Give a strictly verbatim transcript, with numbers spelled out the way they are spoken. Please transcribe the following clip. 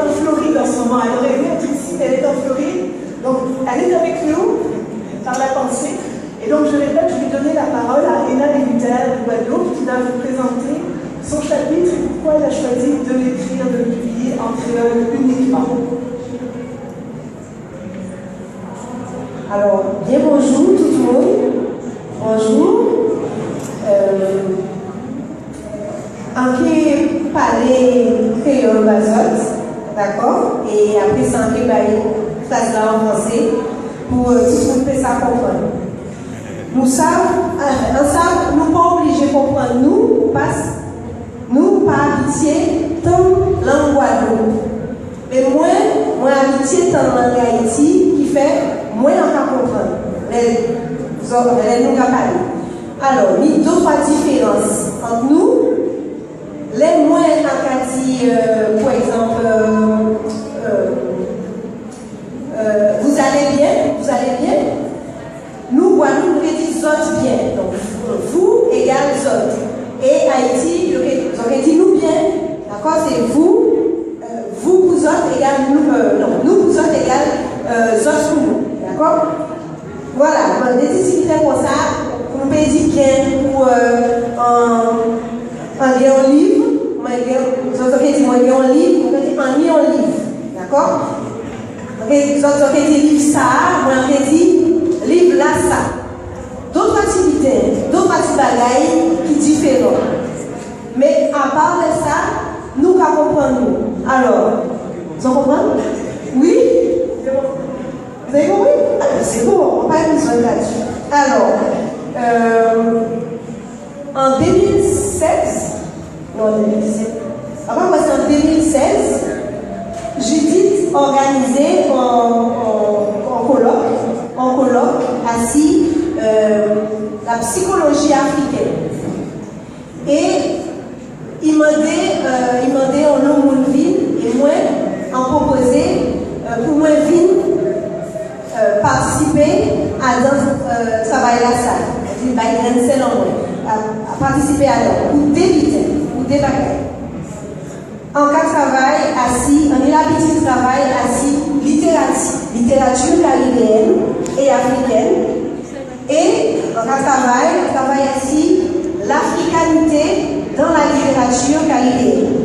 En Floride en ce moment. Elle aurait aimé être ici, mais elle est en Floride. Donc, elle est avec nous par la pensée. Et donc, je répète, je vais donner la parole à Ena Luther de Guadeloupe, qui va vous présenter son chapitre et pourquoi elle a choisi de l'écrire, de le publier en créole uniquement. Alò, byen bonjou tout moun. Bonjou. Euh, Anki pale kreyòl ba zòt, dakò? E apre sa, anki bay fraz la an franse pou euh, tout moun pe sa konprann. Nou sav, anfen, an sav, nou pa oblije konprann nou, pas nou pa abitye tann lang Gwadloup. Men mwen, mwen abitye tann lang Ayiti, ki fè mwen an ka konprann lè, lè nou ka pale. Alò, ni de twa diferans ant nou. Lè mwen an ka di, euh, pou egzanp, euh, euh, euh, vous allez bien, vous allez bien. Nou, Gwadloup, nou te di zòt byen. Donk, vous egal zòt. E Ayiti, yo te, zòt te di nou byen. Dakò? Se vous, euh, vous pou zòt egal nou, euh, non, nou pou zòt egal euh, zòt pou nou. Dakò? Vwala, mwen, de ti sikrè konsa, pou nou pe di gen, pou euh, an, an gen yon liv, mwen gen, zòt, zòt te di mwen gen yon liv, mwen te di an ni yon liv. Dakò? Ok, zòt, zòt te di liv sa a, mwen te di liv la sa. Dotwa ti biten, dotwa ti bagay ki diferan. Men apa de sa, nou ka konprann nou. Alò, zòt konprann? Wi? Vous avez compris? Ah, c'est bon, on parle besoin là-dessus. Alors, euh, en deux mille seize, non, en deux mille dix-sept, apa mwen se an deux mille seize, Judith òganize yon, yon, yon kolòk, yon kolòk asi euh, la psychologie africaine. E li mande, euh, li mande yon lo moun vin, e mwen, an pwopoze euh, pou mwen vin euh, patisipe adan euh, travay la sa, vin bay grenn sèl an mwen, a, a patisipe adan pou de biten, pou de bagay. An ka travay asi, an ni labitid travay asi literati, littérature caribéenne et africaine, e an ka travay, travay asi l'africanité dans la littérature caribéenne.